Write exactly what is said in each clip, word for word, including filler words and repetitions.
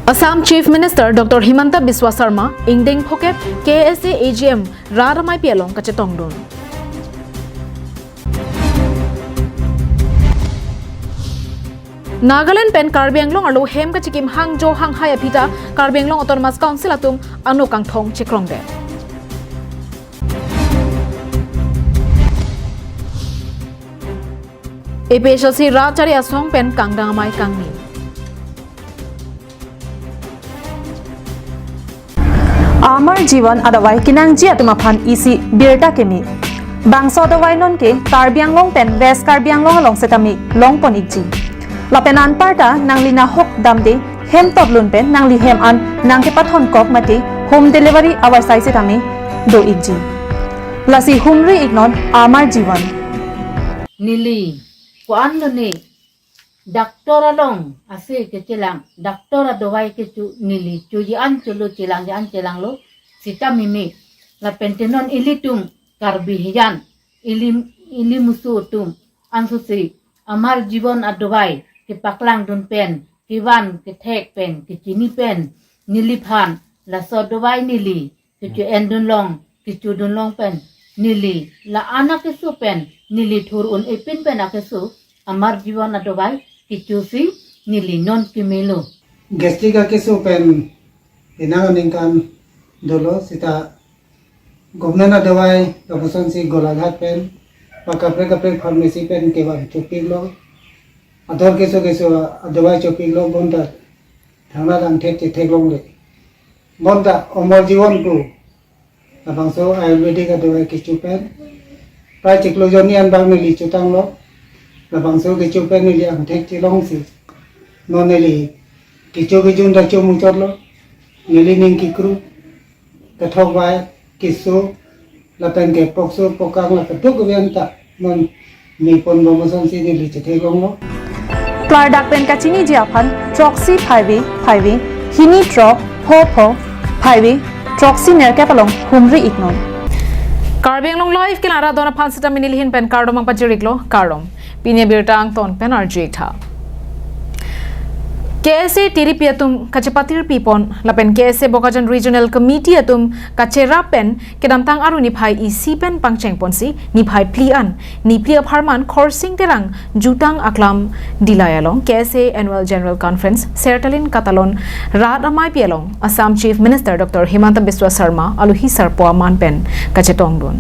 Assam Chief Minister Doctor Himanta Biswa Sarma ingdeng phokep K S A A G M rat amaipi along kachetongdun. Nagaland pen Karbi Anglong arlo hem kachikim hangjo hanghai aphi ta Karbi Anglong Autonomous Council atum ano kangthong chekrongdet. A P H L C rat chari asong pen kangdang amei kangni. Amar Jivan adavai kenangji atum aphan isi birta keme. Bangso adavai non ke Karbi Anglong pen West Karbi Anglong along setame longpon ikji. Lapen anparta nangli nahok damde hem toplun pen nangli hem an nangkepathon kok mate home delivery avarsai setame do ikji. Lasi humri iknon Amar Jivan. Neli ko-an lone doctor along ase kechelang, doctor adavai kecho neli choji an cholo, chelang ji an chelanglo, sita mimi. Lapen tenon ilitum Karbi hijan, ili, ili musu atum ansosi Amar Jivan adavai kepaklangdun pen, kevan kethek pen, kechini pen, neliphan laso adavai neli kecho-endun long, kechodun long pen, neli la-an akeso pen, neli thur un-e pin pen akeso, Amar Jivan adavai kechosi neli non kemelo. Gastric akeso pen penang aningkan dolo, sita government adavai lapuson si Golaghat pen, ba kaprek kaprek pharmacy pen kevang chopiklo. Ador keso keso adavai chopiklo, bonta thangnat angthek chetheklongle. Bonta Amar Jivan pu labangso Ayurvedic adavai kecho pen, prai chiklo jonni anbak neli chotanglo. Labangso kecho pen neli angthek chelongsi, non neli kecho kejun ta chomuchotlo. Neli ning kekru, kethok vai, keso, lapen ke pokso pokang la keduk keviang ta non mepon bom asonsi neli chetheklonglo. Klardak pen kachiniji aphan throksi phaivi phaivi hini throk pho pho phaivi throksi nerkep along humri iknon. Karbi Anglong Live kelang rat don aphan sita neli ahin pen kardom nangpajir iklo, kardom. Pini abirta angton pen arju iktha. K S A tiripi atum kachepatirpi pon lapen K S A Bokajan Regional Committee atum kacherap pen kedamtang arni niphai isi pen pangcheng ponsi niphai phli an Nipli apharman Khorsing Terang Jutang Aklam Dillai along K S A Annual General Conference Sertalin Katalon rat amaipi along Assam Chief Minister Doctor Himanta Biswa Sarma aluhi sarpo aman pen kachetongdun.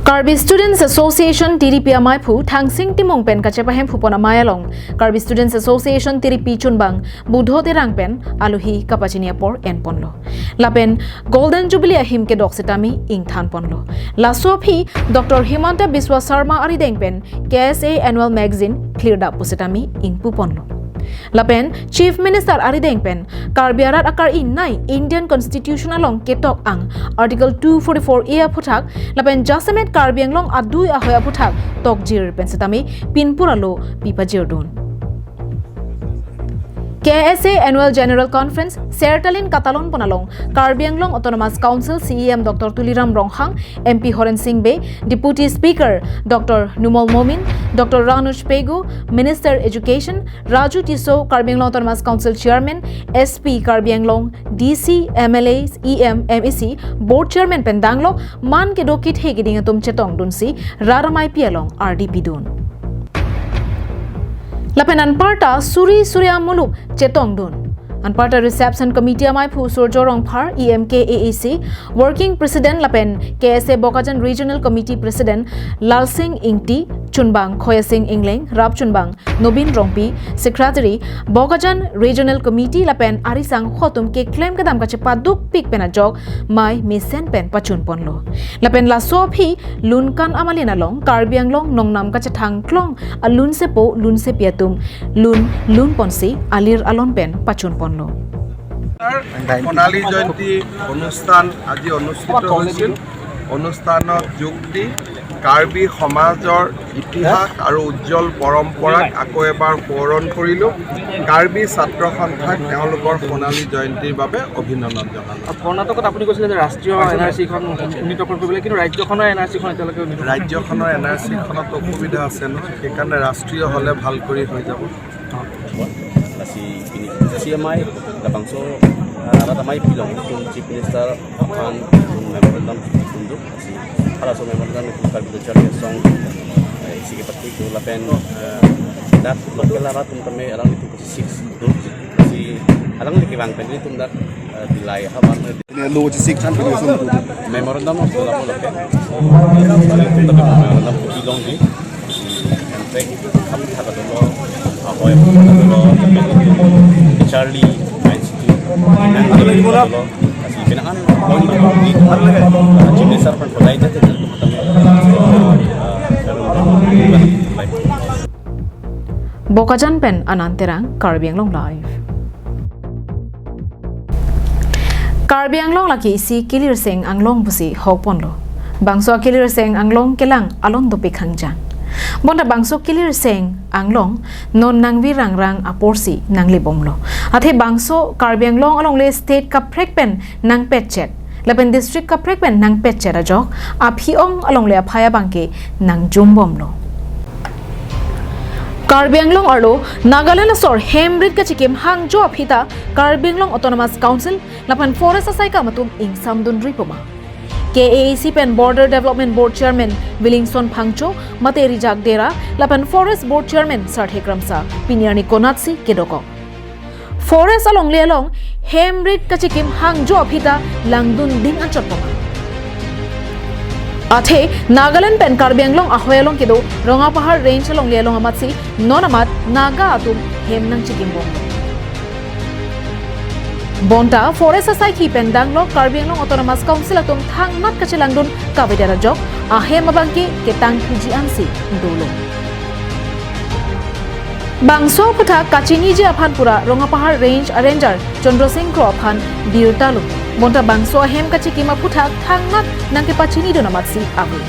Karbi Students Association T D P amaiphu Thangsing Timung pen kachepahemphu pon amei along Karbi Students Association T D P chunbang Budho Terang pen aluhi kapachini apor enponlo. Lapen Golden Jubilee ahim kedok setame ingthanponlo. Laso aphi Doctor Himanta Biswa Sarma arideng pen K S A Annual Magazine klirdap pu setame ingpuponlo. Lapen Chief Minister arideng pen Karbi arat akar-i nei Indian Constitution along ketok ang Article two forty-four A aphuthak lapen jasemet Karbi Anglong adui ahoi aphuthak tokjir pen setame pinpur alo pipajirdun. K S A Annual General Conference Sertalin Katalon pon along Karbi Anglong Autonomous Council C E M Doctor Tuliram Ronghang, M P Horen Sing Bey, Deputy Speaker Doctor Numal Momin, Doctor Ranuj Pegu, Minister Education, Raju Tisso, Karbi Anglong Autonomous Council Chairman, S P Karbi Anglong, D C, M L A, E M, M A C, Board Chairman pen danglok man kedo kethe keding atum chetongdunsi rat amaipi along ardi pidun. Lapen anparta suri suri amuluk chetongdun. Anparta Reception Committee amaiphu Surjo Rongphar, E M K A A C, Working President lapen K S A Bokajan Regional Committee President Lalsing Ingti, chunbang Khoyasing Ingleng, rap chunbang Nobin Rongpi, Secretary, Bokajan Regional Committee lapen arisang atum keklem kedam kachepadukpik pen ajok mei mesen pen pachunponlo. Lapen laso aphi Lunkan amalin along Karbi Anglong nongnam kachethang klong alunsepo lunsepi atum lun lunponsi alir alon pen pachunponlo. সোণালী জয়ন্তী অনুষ্ঠান আজি অনুষ্ঠিত হৈছিল। অনুষ্ঠানত যোগ দি কাৰ্বি সমাজৰ ইতিহাস আৰু উজ্জ্বল পৰম্পৰাক আকৌ এবাৰ সোঁৱৰণ কৰিলোঁ। কাৰ্বি ছাত্ৰ সন্থাক তেওঁলোকৰ সোণালী জয়ন্তীৰ বাবে অভিনন্দন জনালোঁ। আৰু কৰ্ণাটকত আপুনি কৈছিলে যে ৰাষ্ট্ৰীয় এন আৰ চিখন উন্নীতকৰণ কৰিবলৈ, কিন্তু ৰাজ্যখনৰ এন আৰ চিখন এতিয়ালৈকে উন্নীত ৰাজ্যখনৰ এন আৰ চিখনত অসুবিধা আছে নহয়, সেইকাৰণে ৰাষ্ট্ৰীয় হ'লে ভাল কৰি হৈ যাব। Nasi pini, nasi Amei, labangso, ah, rat amei pilong, itum Chief Minister aphan memorandum itum do, lasi halaso memorandum itum Karbi Lo Charli Asong, eh, isi kepathu do lapen, eh, dak local arat atum tame alanglitum six do, lasi alangli kevang pen itum dak, eh, Dillai havar me Ini lo si six an pini sun tu. Memorandum of Singapore lo ke. Memorandum of Singapore lo. Ahoi lo. Charli, I C T. Memorandum lo. Kasi pinangan lo ni. Chini sarpan ko dai jate. Bokajan pen Anand Terang, Karbi Anglong Live. Karbi Anglong lake isi kilirseng anglong pusi hokponlo. Bangso akilirseng anglong kelang alon dopik hangjang. Bonta bangso kilirseng anglong non nangvirang rang aporsi nanglebomlo. Athe bangso Karbi Anglong alongle state kaprek pen nangpetchet lapen district kaprek pen nangpetchet ajok aphi-ong alongle aphai abangke nangjumbomlo. Karbi Anglong arlo Nagaland asor hem rit kachikim hangjo aphi ta Karbi Anglong Autonomous Council lapen forest asai kam atum ingsamdunri poma. K A A C pen Border Development Board Chairman Willingson Phangcho mate Rijak Dera lapen Forest Board Chairman Sarthe Kramsa pini arni konatsi kedokok. Forest alongle along hem rit kachikim hangjo aphi ta langdun ding anchot poma. Athe Nagaland pen Karbi Anglong ahoi along kedo Rongapahar Range alongle along amatsi non amat Naga atum hem nangchikimbom. Bonta forest asaikhi pen danglok Karbi Anglong Autonomous Council atum thangnat kachelangdun kavedet ajok ahem abangke ketangthuji ansi dolo. Bangso aphuthak kachiniji aphan pura Rongapahar Range Ranger Chandra Singh Kro aphan birta lo. Bonta bangso ahem kachikim aphuthak thangnat nangkepachinidun amatsi ave.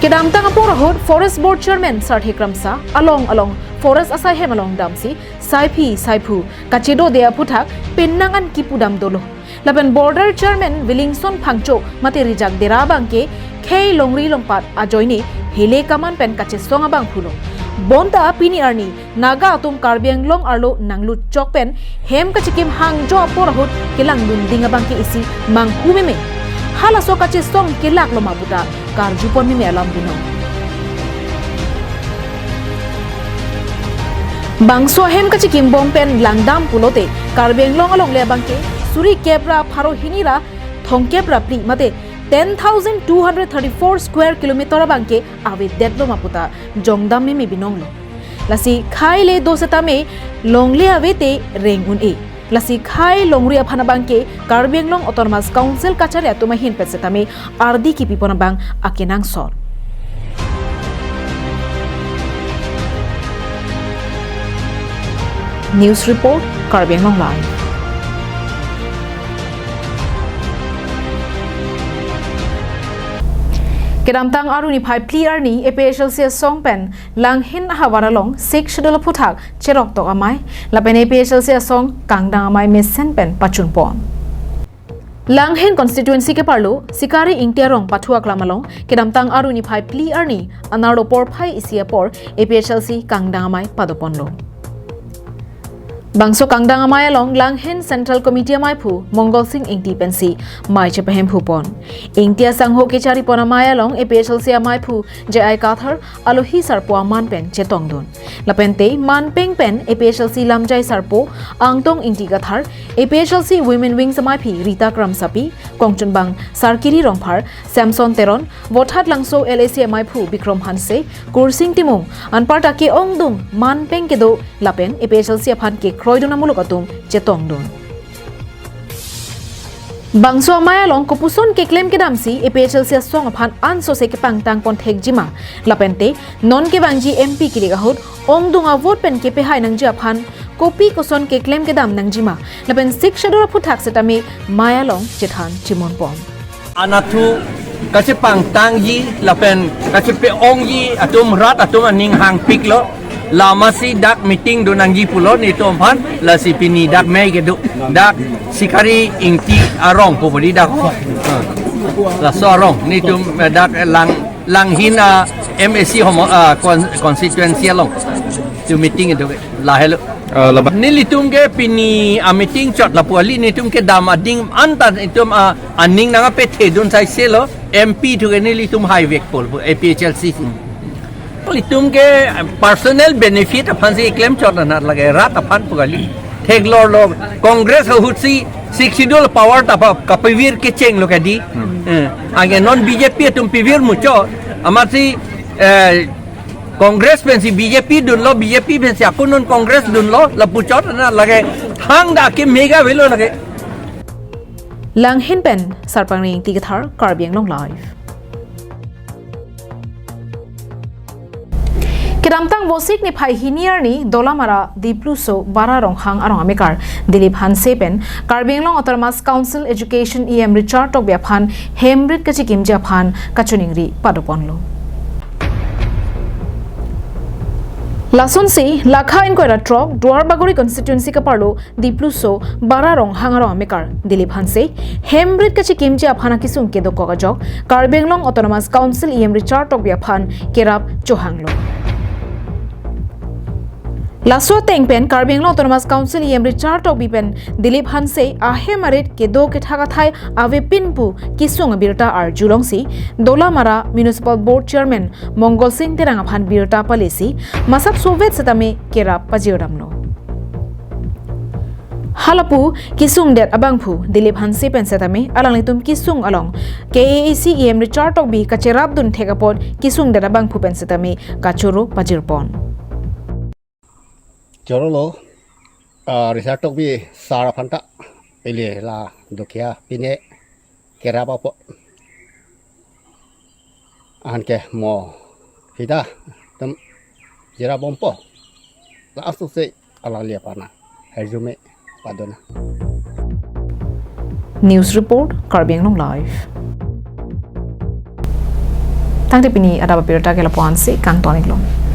Kedamtang apor ahut Forest Board Chairman Sarthe Kramsa along along forest asai hem along damsi saiphi saiphu kachedode aphuthak penang an kipudam dolo. Lapen Border Chairman Willingson Phangcho mate Rijak Dera abangke khei longri longpat ajoine hele kaman pen kachesong abang pulo. Bonta pini arni Naga atum Karbi Anglong arlo nanglut chok pen hem kachikim hangjo apor ahut kelangdun ding abangke isi manghu meme. Halaso kachesong kelak loma puta karjupon meme alam binong. Bangso ahem kachikimbom pen langdam pulote Karbi Anglong alongle abangke suri kep ra pharo hini ra thomkep ra phli mate ten thousand two hundred thirty-four square kilometer abangke avedetlo ma puta jongdam meme binonglo. Lasi khei le do setame longle avete reng un-e. Lasi khei longri aphan abangke Karbi Anglong Autonomous Council kachari atum ahin pet setame ardi kipipon abang akenangsot. News report, Karbi Anglong Live. Kedamtang Aru niphai phli arni A P H L C asong pen Langhin ahavar along Sixth Schedule aphuthak cheroktok amei lapen A P H L C asong kangdang amei mesen pen pachunpon. Langhin constituency keparlo Sikari Ingti arong pathu aklam along kedamtang Aru niphai phli arni anerlo porphai isi apor A P H L C kangdang amei padoponlo. Bangso kangdang amei along Langhin Central Committee ameiphu Mongol Sing Ingti pensi mei chepahemphupon. Ingti asangho kecharipon amei along A P H L C ameiphu J I Kathar alohi sarpo aman pen chetongdun. Lapente manpeng pen A P H L C lamjai sarpo Angtong Ingti Kathar, A P H L C Women Wings ameiphi Rita Kramsapi, kongchunbang Sarkiri Rongphar, Samson Teron, Vothatlangso L A C ameiphu Bikrom Hanse, Kursing Timung, anparta ke-ongdung manpeng kedo lapen A P H L C aphan kekroidun amuluk atum chetongdun. Bangso amei along kopuson keklem kedamsi A P H L C asong aphan ansose kepangtangpon thekjima, lapente non kevangji M P kilik ahut ongdung avote pen kepehai nangji aphan kopi koson keklem kedam nangjima, lapen Sixth Schedule aphuthak setame mei along chethan chimonpon. Anatthu kachepangtangji lapen kachepe-ongji atum rat atum aning hangpiklo. Lamasi dak meeting do nangji pulo netum aphan, lasi pini dak mei kedo, dak Sikari Ingti arong pu bodi dak. Laso arong netum, eh, dak Lang, Langhin a M A C homo, ah, con-, constituency along tu meeting do lahelo. Ah, laba. Nelitum ke pini a meeting chot lapu kali, nelitum kedam ading anta itum a aning nangpethedun saiselo, M P thu ke nelitum haivekpo pu A P H L C si. Nelitum ke personal benefit aphan si klem chot anat lake, rat aphan pu kali. Theklorlo Congress ahut si Sixth Schedule power ta pa kapavir kechenglo kadi. Hmm. Eh, anke non B J P atum pavir muchot, amatsi, eh, Congress pensi B J P dunlo, B J P pensi ako non Congress dunlo, lapu chot anat lake, thangta akemega avelo lake. Langhin pen Sarpangri Ingti Kathar, Karbi Anglong Live. Kedamtang Vosik niphai hini arni Dolamara Dipluso Bara Ronghang arong amekar Dilip Hanse pen Karbi Anglong Autonomous Council Education E M Richard Tokbi aphan hem rit kachekimji aphan kachiningri padoponlo. Lasonsi lakha ingkoi ra throk Duarbagori constituency kaparlo Dipluso Bara Ronghang arong amekar Dilip Hanse hem rit kachekimji aphan akesung kedokok ajok Karbi Anglong Autonomous Council E M Richard Tokbi aphan kerap chohanglo. Laso ateng pen Karbi Anglong Autonomous Council E M Richard Tokbi pen Dilip Hanse ahem arit kedo kethak athai avepin pu kesung abirta arjulongsi Dolamara Municipal Board Chairman Mongol Sing Terang aphan birta palesi masap sovet setame kerap pajirdamlo. Halapu kesungdet abangphu Dilip Hanse pen setame alanglitum kesung along K A A C E M Richard Tokbi kacherapdun thek apot kesungdet abangphu pen setame kachoro pajirpon. Chorolo, ah, Richard Tokbi sar aphanta ili la Dokia pine kerap apot. Anke mo hita tem jirabompo. La asu se alangli aphan na. Herjume padona. News report, Karbi Anglong Live. Tangte pini adap abirta ke lapu-an si kangton-iklo.